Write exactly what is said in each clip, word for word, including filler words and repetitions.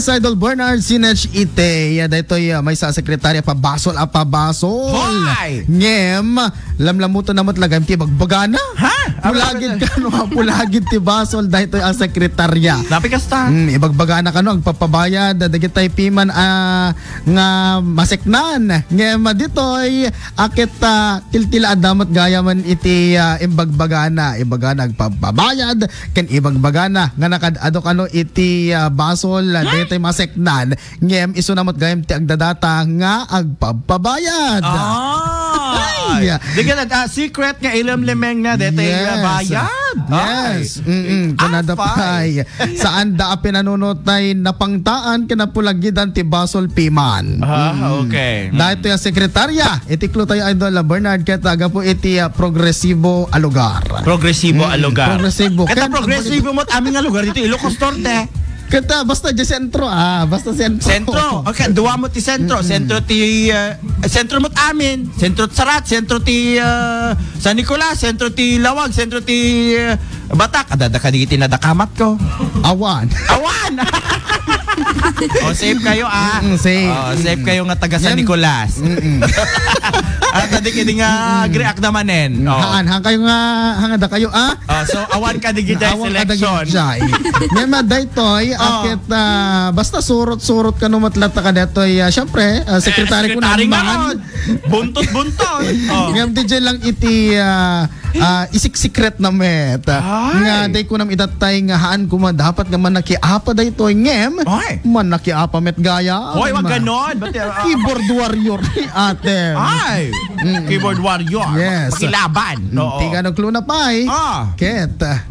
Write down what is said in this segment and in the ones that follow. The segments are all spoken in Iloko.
Idol Bernard Sinech Ite, ya daytoy, ah, maysa a sekretarya pabasol a pabasol. Hoy! Ngem, lamlamutan na met lagayam ti ibagbagana. Ha? Pulagid kano, ah, pulagid ti basol daytoy a sekretarya. Napikasta. Mm, ibagbagana kano, agpapabayad, dagitay piman, ah, nga maseknan. Ngem, ah, ditoy, aket, ah, tiltilaadda met gayamen iti, ah, imbagbagana. Ibagana agpapabayad, ken ibagbagana nga nakad-ado kano iti, ah, basol, daytoy maseknan. Ngem isuna met gayam ti agdadata nga agpagpabayad. Ah. Ay! Di ka nag-, ah, secret nga ilemlemeng na detoy, ah, bayad. Yes. Ay. Mm-mm. Kunada pay, saanda a pinanunot ay napangtaan ken napulagidan ti basol piman. Ah, okay. Daytoy a sekretarya, itiklo tayo, Idol, ah, Bernard, ket agapu iti, ah, progresibo a lugar. Progresibo a lugar. Progresibo. Ket progresibo met amin nga lugar dito, Ilocos Norte. Ket, ah, basta di sentro, ah, basta sentro. Sentro. Okay, dua mo ti sentro. Mm-mm. Sentro ti, ah, sentro mo ti amin. Sentro ti Sarat, sentro ti, ah, San Nicolas, sentro ti Laoag, sentro ti, ah, Batac. Adda ka dagiti nadakamat ko. Awan. Awan! Oh, safe kayo, ah. Mm, safe. Oh, safe kayo nga taga San Nicolas. Mm-mm. At adik idi nga agriak na manen. Oh. Haan, haan kayo nga, hangada kayo, ah. Ah, so, awan ka digitay selection. Awan ka digitay. Ngem, ah, daytoy, ah, ket, ah, basta surot-surot kano met latta kadaytoy, ah, syempre, ah, secretary ko naman. Buntot-buntot. Oh. Ngem, di dyan lang iti, ah, ah, isiksikret na met. Ay. Nga, day ko nam idatay nga haan kuma dapat nga manakiapa daytoy. Ngem, manakiapa met gaya. Hoy, wag ganon. Ba't, ah, keyboard warrior ni ate. Ay. Mm. Keyboard warrior. Yes. Makilaban. Mm, oo. Tiga no clue na pay. Ah. Ket, ah,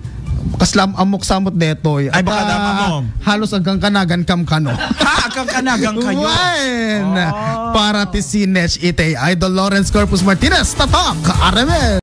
kaslam amok samot detoy. Ay, baka. At, ah, halos agkangkanagan kam kano. Ha, agkangkanagan kayo? Wen! Oh. Para ti Sinech Ite, Idol Lawrence Corpus Martinez, Tatak, Aramen.